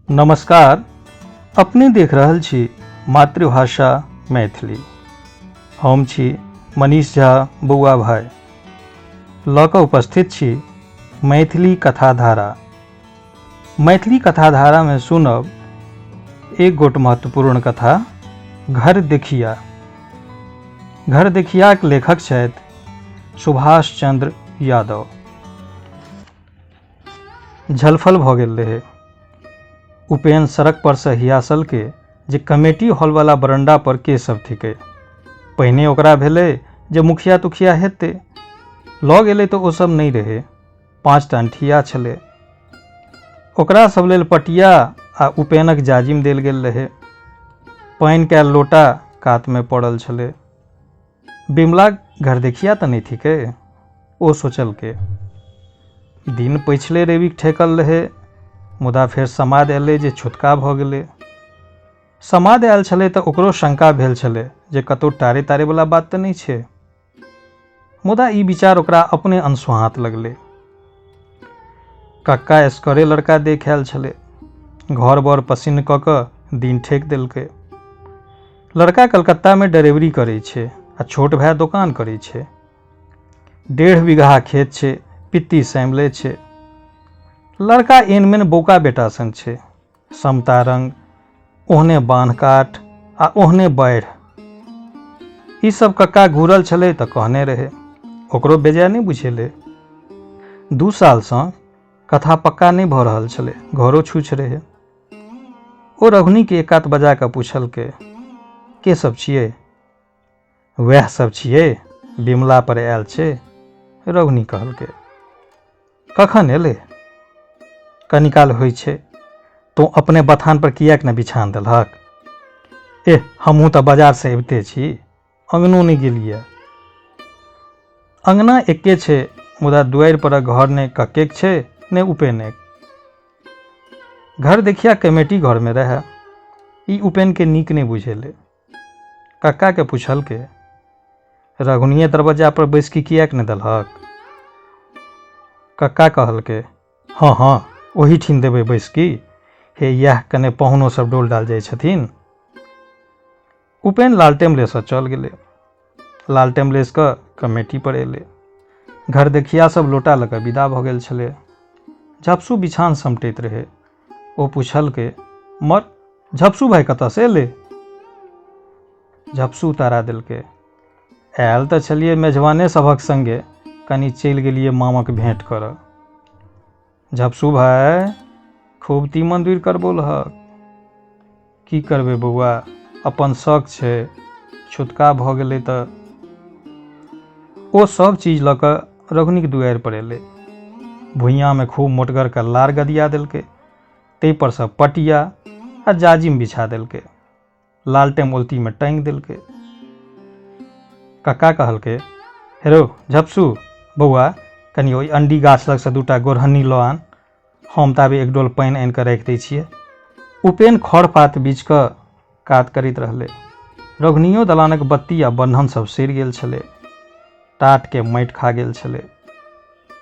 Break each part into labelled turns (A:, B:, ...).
A: नमस्कार, अपने देख रहल छी मातृभाषा मैथिली। हम छी मनीष झा बौआ भाई, लऽ कऽ उपस्थित छी मैथिली कथाधारा। मैथिली कथाधारामे सुनब एक गोट महत्वपूर्ण कथा घर देखिया। घर देखियाक लेखक छथि सुभाष चंद्र यादव। झलफल भऽ गेल रहै। उपेन सड़क परसँ हियासलकै जे कमेटी हॉलवला बरण्डा पर के सभ थिकै। पहिने ओकरा भेलै जे मुखिया तुखिया हेतै। लग एलै तऽ ओ सभ नहि रहै। 5टा अनठिया छलै। ओकरा सभ लेल पटिया आ उपेनक जाजिम देल गेल रहै। पानि कयल लोटा कातमे पड़ल छलै। बिमला घरदेखिया तऽ नहि थिकै, ओ सोचलकै। दिन पछिले रविक ठेकल रहै, मुदा फेर समाद अयलै जे छुतका भऽ गेलै। समाद आयल छलै तऽ ओकरो शंका भेल छलै जे कतहु टारे तारेवला बात तऽ नहि छै। मुदा ई विचार ओकरा अपने अनसोहाँत लगलै। कक्का एसकरे लड़का देख आयल छलै। घर बर पसिन्न कऽ कऽ दिन ठेक देलकै। लड़का कलकत्तामे ड्राइवरी करै छै आ छोट भाय दोकान करै छै। 1.5 बीघा खेत छै, पित्ती सैमले छै। लड़का एनमेन बौका बेटा सन छै। समता रंग, ओहने बान्ह काठ आ ओहने बाढ़ि। ई सब कक्का घूरल छलै तऽ कहने रहै, ओकरो बेजाय नहि बुझेलै। 2 सालसँ कथा पक्का नहि भऽ रहल छलै, घरो छुछ रहै। ओ रघुनीके एक कात बजा कऽ पुछलकै, के सब छियै? वएह सब छियै, बिमला पर आयल छै, रघुनी कहलकै। कखन एलै? कनिकाल होइ छै। तोँ अपने बथान पर किएक ने बिछान देलहक? एह, हमहूँ तऽ बाजारसँ अबिते छी, अङ्गनो नहि गेलियै। अङ्गना एके छै, मुदा दुआरि परक घर ने कक्केक छै ने उपेनेक। घर देखिया कमेटी घरमे रहए। ई उपेनके नीक नहि बुझेलै। कक्काके पुछलकै, रघुनिये दरबज्जा पर बैसकी किएक नहि देलहक? कक्का कहलकै, हँ हँ, ओहीठिन देबै बैसकी। हे, इएह कने पाहुनो सब डोल डाल जाइ छथिन। उपेन लालटेम लेसऽ चल गेलै। लालटेम लेस कऽ कमेटी पर एलै। घर देखिया सब लोटा लऽ कऽ विदा भऽ गेल छलै। झपसू बिछान समटैत रहै। ओ पुछलकै, मर, झपसू भाय कतऽसँ एलै? झपसू उतारा देलकै, आयल तऽ छलियै मेजबाने सभक संगे, कनि चलि गेलियै मामक भेंट करऽ। झपसू भाय खूब तीमन दूर करबौलहक। की करबै बौआ, अपन शौक छै, छुतका भऽ गेलै तऽ। ओ सब चीज लऽ कऽ रघुनीक दुआरि पर एलै। भुइयाँमे खूब मोटगर कऽ लार गदिया देलकै, ताहि पर सँ पटिया आ जाजिम बिछा देलकै। लालटेम ओलतीमे टाँगि देलकै। कक्का कहलकै, हेरो झपसू बौआ, कनि ओहि अंडी गाछ लगसँ 2टा गोरहन्नी लऽ आन, हम ताबे एक डोल पानि आनि कऽ राखि दै छियै। उपेन खड़ पात बीछ कऽ कात करैत रहलै। रघुनियो दलानक बत्ती आ बन्हन सब सड़ि गेल छलै। टाटके माटि खा गेल छलै।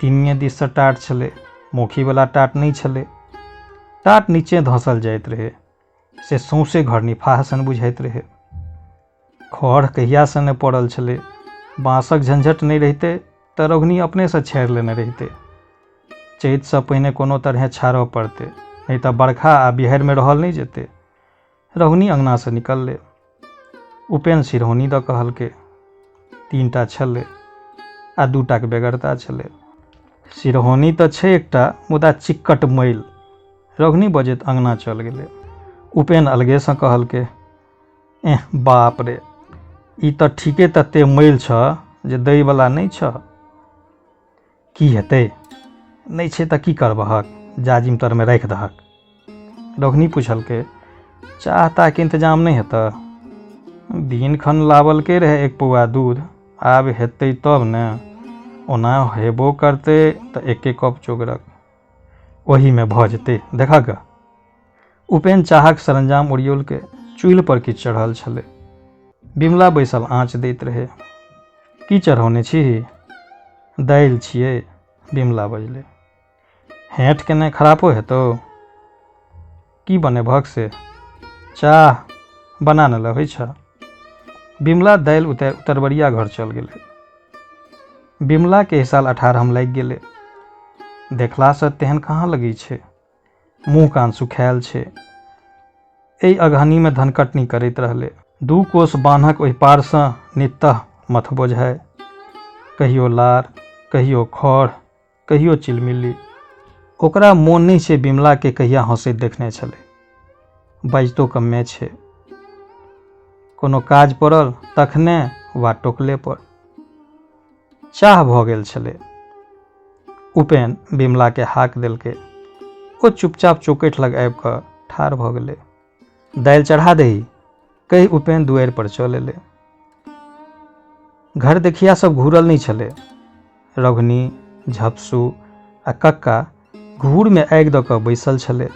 A: तीनिये दिससँ टाट छलै, मौखीवला टाट नहि छलै। टाट नीचे धँसल जाइत रहै, से सौंसे घर निफाह सन बुझाइत रहै। खढ़ कहियासँ नहि पड़ल छलै। बाँसक झंझट नहि रहितै तऽ रघुनी अपनेसँ छाड़ि लेने रहितै। चैतसँ पहिने कोनो तरहेँ छाड़ऽ पड़तै, नहि तऽ बरखा आ बिहाड़िमे रहल नहि जेतै। रघुनी अङ्गनासँ निकललै। उपेन सिरहौनी दऽ कहलकै, 3टा छलै आ 2टाक बेगरता छलै। सिरहौनी तऽ छै एकटा, मुदा चिक्कट मैल। रघुनी बजैत अङ्गना चल गेलै। उपेन अलगेसँ कहलकै, एह बाप रे, ई तऽ ठीके तते मैल छह जे दैवला नहि छह। की हेतै? नहि छै तऽ की करबहक, जाजिम तरमे राखि दहक। रघुनी पुछलकै, चाह ताहके इंतजाम नहि हेतऽ? दिन खन लाबलकै रहै 1 पौआ दूध, आब हेतै तब ने। ओना हेबो करतै तऽ एके कप जोगरक, ओहीमे भऽ जेतै, देखह गऽ। उपेन चाहक सरंजाम ओरियौलकै। चूल्हि पर किछु चढ़ल छलै। बिमला बैसल आँच दैत रहै। की चढ़ौने छी? दालि छियै, बिमला बजलै। हेठ केने खरापो हेतौ? की बनेबहक से? चाह बना ने लबै छह। बिमला दालि उतारि उतरबरिया घर चल गेलै। बिमलाके एहि साल 18 लागि गेलै। देखलासँ तेहन कहाँ लगै छै, मुँह कान सुखायल छै। एहि अगहनीमे धनकटनी करैत रहलै। 2 कोस बान्हक ओहि पारसँ नित्तह मथ बोझाय, कहियो लार, कहियो खढ़, कहियो चिलमिली। ओकरा मोन नहि छै बिमलाके कहिया हँसैत देखने छलै। बाजितो कम्मे छै। कोनो काज पड़ल तखने वा टोकले पर। चाह भऽ गेल छलै। उपेन बिमलाके हाक देलकै। ओ चुपचाप चौकठि लग आबि कऽ ठाढ़ भऽ गेलै। दालि चढ़ा दही कहि उपेन दुआरि पर चल एलै। घर देखिया सब घूरल नहि छलै। रघुनी, झपसू आ कक्का घूरमे आगि दऽ कऽ बैसल छलै।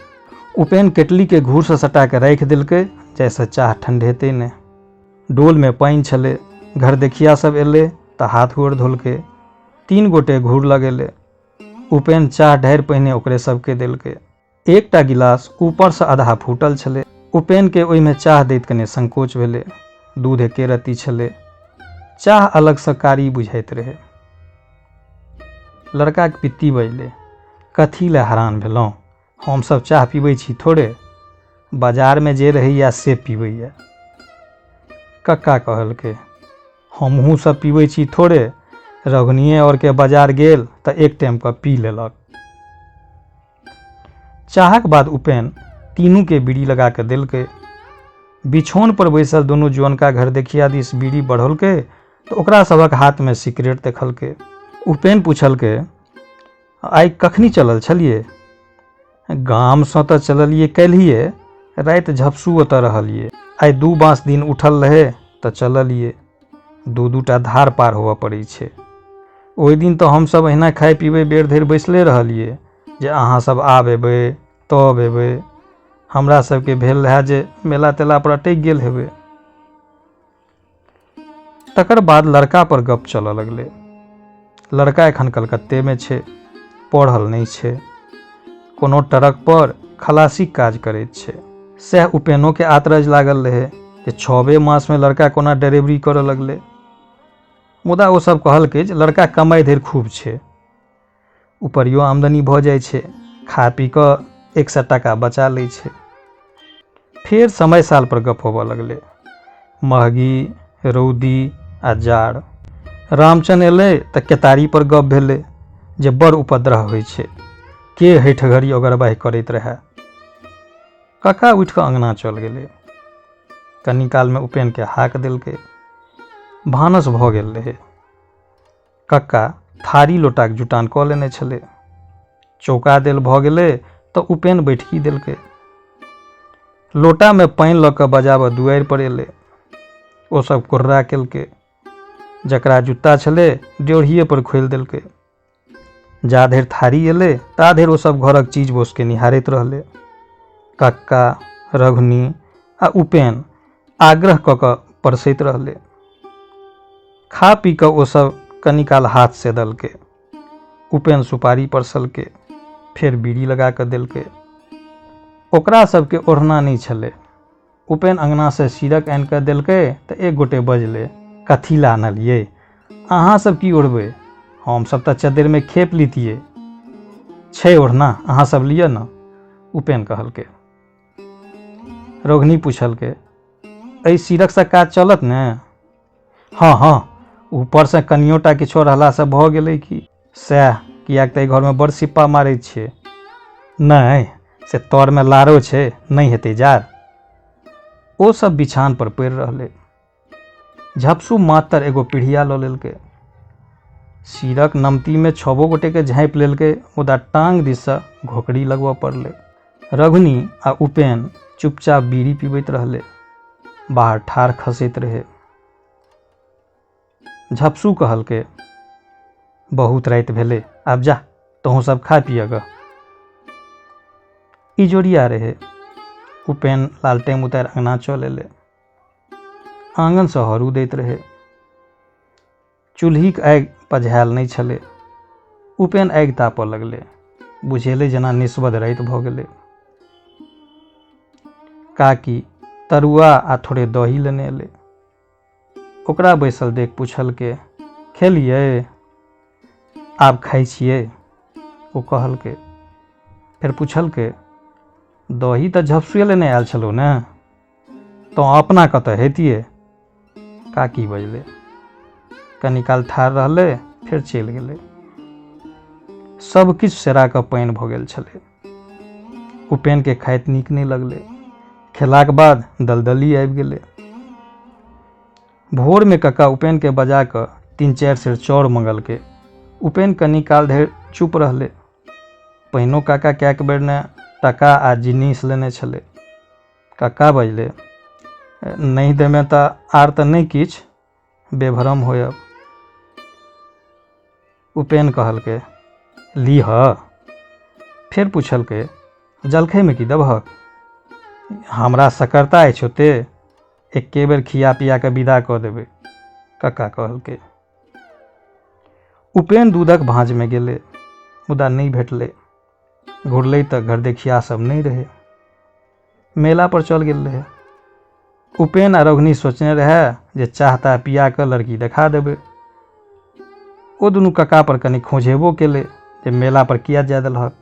A: उपेन केटलीके घूरसँ सटा कऽ राखि देलकै जाहिसँ चाह ठंढेतै नहि। डोलमे पानि छलै। घर देखिया सब एलै तऽ हाथ गोड़ धोलकै। 3 गोटे घूर लग एलै। उपेन चाह ढारि पहिने ओकरे सबके देलकै। एकटा गिलास ऊपरसँ आधा फूटल छलै। उपेनके ओहिमे चाह दैत कने संकोच भेलै। दूध एके रत्ती छलै। चाह अलगसँ कारी बुझाइत रहै। लड़काके पित्ती बजलै, कथी लए हरान भेलहुँ, हमसब चाह पीबै छी थोड़े, बाजारमे जे रहैया से पीबैया। कक्का कहलकै, हमहूँ सब पीबै छी थोड़े, रघुनिये औरके बाजार गेल तऽ एक टाइम कऽ पी लेलक। चाहक बाद उपेन तीनूके बीड़ी लगा कऽ देलकै। बिछौन पर बैसल दुनू जुअनका घर देखिया दिस बीड़ी बढ़ौलकै तऽ ओकरा सभक हाथमे सिगरेट देखलकै। उपेन पुछलकै, आइ कखनी चलल छलियै? गामसँ तऽ चललियै काल्हिए, राति झपसू ओतऽ रहलियै। आइ 2 बाँस दिन उठल रहै तऽ चललियै। 2-2 टा धार पार होबऽ पड़ै छै। ओहि दिन तऽ हमसब अहिना खाइ पीबै बेर धरि बैसले रहलियै जे अहाँ सब आब एबै तब एबै। हमरा सबके भेल रहए जे मेला तेला पर अटकि गेल हेबै। तकर बाद लड़का पर गप चलऽ लगलै। लड़का एखन कलकत्तेमे छै, पढ़ल नहि छै, कोनो ट्रक पर खलासीक काज करैत छै। सएह उपेनोके आतरज लागल रहै जे 6 मासमे लड़का कोना ड्राइवरी करऽ लगलै। मुदा ओ सब कहलकै जे लड़का कमाइ धरि खूब छै, उपरियो आमदनी भऽ जाइ छै, खा पी कऽ 100 टाका बचा लै छै। फेर समय साल पर गप होबऽ लगलै। महगी, रौदी आ जाड़। रामचंद्र एलै तऽ केतारी पर गप भेलै जे बड़ उपद्रव होइ छै, के हैठ घड़ी ओगरबाहि करैत रहए। कका उठि कऽ अङ्गना चल गेलै। कनी कालमे उपेनके हाक देलकै। भानस भऽ गेल रहै। कक्का थारी लोटाक जुटान कऽ लेने छलै। चौका देल भऽ गेलै तऽ उपेन बैठकी देलकै। लोटामे पानि लऽ कऽ बजाबऽ दुआरि पर एलै। ओ सब कुर्रा केलकै। जकरा जुत्ता छलै ड्योढ़िए पर खोलि देलकै। जा धरि थारी एलै ता धरि ओ सब घरक चीज वस्तुके निहारैत रहलै। कक्का, रघुनी आ उपेन आग्रह कऽ कऽ परसैत रहलै। खा पी कऽ ओ सब कनी काल हाथ सेदलकै। उपेन सुपारी परसलकै, फेर बीड़ी लगा कऽ देलकै। ओकरा सबके ओढ़ना नहि छलै। उपेन अङ्गनासँ सीरक आनि कऽ देलकै तऽ एक गोटे बजलै, कथी लए आनलियै, अहाँ सब की ओढ़बै, हम सब तऽ चद्दरिमे खेप लितियै, छै ओढ़ना, अहाँ सब लिअ ने, उपेन कहलकै। रोहिणी पुछलकै, एहि सीरकसँ काज चलत ने? हँ हँ, ऊपरसँ कनियोटा किछो रहलासँ भऽ गेलै की? सएह, किएक तऽ एहि घरमे बड़ सिप्पा मारैत छियै। नहि, से तरमे लारो छै, नहि हेतै जार। ओ सब बिछान पर पड़ि रहलै। झपसू मातर एगो पीढ़िया लऽ लेलकै। सीरक नमतीमे 6 गोटेके झाँपि लेलकै, मुदा टांग दिससँ घोकड़ी लगबऽ पड़लै। रघुनी आ उपेन चुपचाप बीड़ी पीबैत रहलै। बाहर ठाढ़ खसैत रहै। झपसू कहलकै, बहुत राति भेलै, आब जा तोहूँ सब खा पिय गऽ। इजोरिया रहै। उपेन लालटेम उतारि अङ्गना चल एलै। आङनसँ हरू दैत रहै। चूल्हिक आगि पझायल नहि छलै। उपेन आगि तापऽ लगलै। बुझेलै जेना निस्बध राति भऽ गेलै। काकी तरुआ आ थोड़े दही लेने एलै। ओकरा बैसल देख पुछलकै, खेलियै? आब खाइ छियै, ओ कहलकै। फेर पुछलकै, दही तऽ झपसुए लेने आयल छलौ ने, तँ अपना कतऽ हेतियै? काकी बजलै। कनी काल ठाढ़ रहलै, फेर चलि गेलै। सब किछु सेरा कऽ पानि भऽ गेल छलै। उपेनके खाइत नीक नहि लगलै। खेलाक बाद दलदली आबि गेलै। भोरमे कक्का उपेनके बजा कऽ 3-4 सेर चाउर मंगलकै। उपेन कनी काल धरि चुप रहलै। पहिनो काका कएक बेर ने टका आ जिनिस लेने छलै। कक्का बजलै, नहि देमे तऽ आर तऽ नहि किछु, बेभरम होयब। उपेन कहलकै, लीह। फेर पुछलकै, जलखैमे की देबहक? हमरा सकरता अछि ओते, एके बेर खिया पिया कऽ विदा कऽ देबै, कक्का कहलकै। उपेन दूधक भाँजमे गेलै, मुदा नहि भेटलै। घुरलै तऽ घरदेखिया सब नहि रहै, मेला पर चल गेल रहै। उपेन आ रघुनी सोचने रहए जे चाह ताह पिया कऽ लड़की देखा देबै। ओ दुनू कक्का पर कनि खोझेबो केलै जे मेला पर किया जाय देलहक।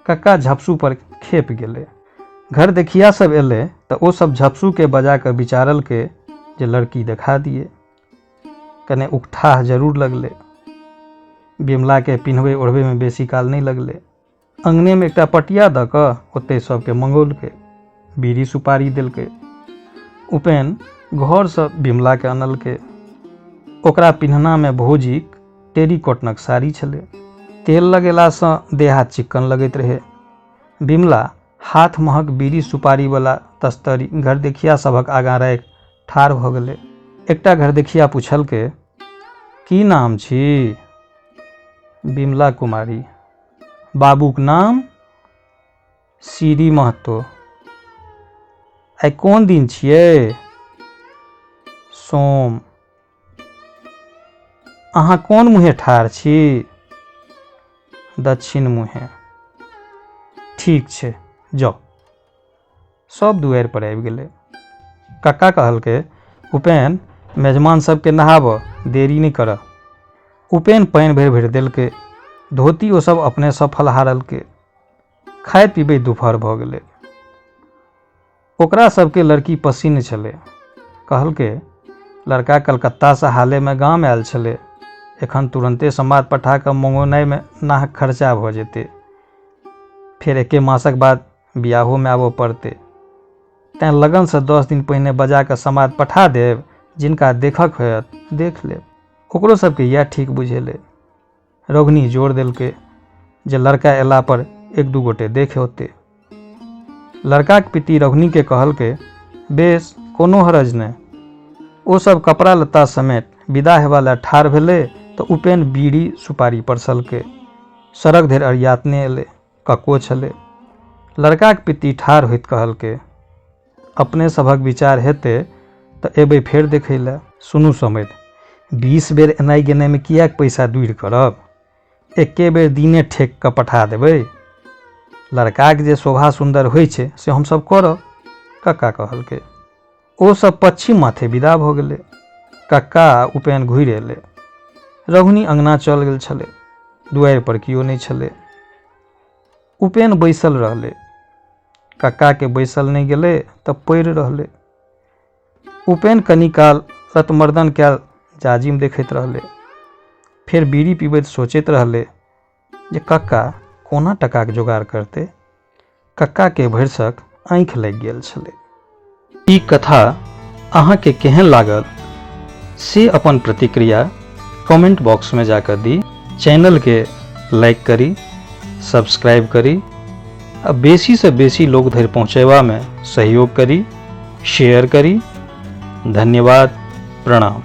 A: कक्का झपसू पर खेप गेलै। घर देखिया सब एलै तऽ ओ सब झपसू के बजा कऽ विचारलकै जे लड़की देखा दिए। कने उकठाह जरूर लगलै। बिमला के पिन्हबै ओढ़बै में बेसी काल नहि लगलै। अंगने में एकटा पटिया दऽ कऽ ओतै सबके मंगौलकै, बीड़ी सुपारी देलकै। उपेन घरसँ बिमला के अनलकै। ओकरा पिन्हना में भौजीक टेरीकॉटनक साड़ी छलै। तेल लगेलासँ देह हाथ चिक्कन लगैत रहै। बिमला हाथ महक बीड़ी सुपारी वाला तस्तरी घरदेखिया सभक आगाँ राखि ठाढ़ भऽ गेलै। एकटा घरदेखिया पुछलकै, की नाम छी? बिमला कुमारी। बाबूक नाम? सीरी महतो। आइ कोन दिन छियै? सोम। अहाँ कोन मुँहे ठाढ़ छी? दक्षिण मुँहे। ठीक छै, जाउ। सब दुआरि पर आबि गेलै। कक्का कहलकै, उपेन मेजमान सबके नहाबऽ, देरी नहि करऽ। उपेन पानि भरि भरि देलकै। धोती ओ सब अपनेसँ फलहारलकै। खाइत पीबैत दुपहर भऽ गेलै। ओकरा सबके लड़की पसिन्न छलै। कहलकै, लड़का कलकत्तासँ हालेमे गाम आयल छलै, एखन तुरन्ते समाद पठा कऽ मंगौनाइमे नाहक खर्चा भऽ जेतै। फेर एके मासक बाद बियाहोमे आबऽ पड़तै। तैँ लगनसँ 10 दिन पहिने बजा कऽ समाद पठा देब, जिनका देखक होयत देख लेब। ओकरो सबके इएह ठीक बुझेलै। रघुनी जोर देलकै जे लड़का अयला पर 1-2 गोटे देख औतै। लड़काक पिती रघुनी के कहलकै, बेस, कोनो हरज नहि। ओ सब कपड़ा लत्ता समेत विदा हेबा लए ठाढ़ भेलै तऽ उपेन बीड़ी सुपारी परसलकै। सड़क धरि अरियातने एलै। कक्को छलै। लड़काक पिती ठाढ़ होइत कहलकै, अपने सभक विचार हेतै तऽ एबै फेर देखै लए। सुनू समैध, 20 बेर एनाइ गेनाइमे किएक पैसा दूरि करब? एके बेर दिने ठेक कऽ पठा देबै। लड़काक जे शोभा सुन्दर होइ छै से हमसभ करब, कक्का कहलकै। ओ सब पश्चिम माथे विदा भऽ गेलै। कक्का आ उपेन घुरि एलै। रघुनी अंगना चल गेल छलै। दुआरि पर कियो नहि छलै। उपेन बैसल रहलै। कक्का के बैसल नहि गेलै तऽ पड़ि रहलै। उपेन कनी काल लतमर्दन कयल जाजिम देखैत रहलै। फेर बीड़ी पीबैत सोचैत रहलै जे कक्का कोना टकाक जोगाड़ करतै। कक्का के भरिसक आँखि लागि गेल छलै। ई कथा अहाँके केहन लागल से अपन प्रतिक्रिया कमेंट बॉक्स में जाकर दी। चैनल के लाइक करी, सब्सक्राइब करी आ बेसी से बेसी लोग धरि पहुँचेबा में सहयोग करी, शेयर करी। धन्यवाद, प्रणाम।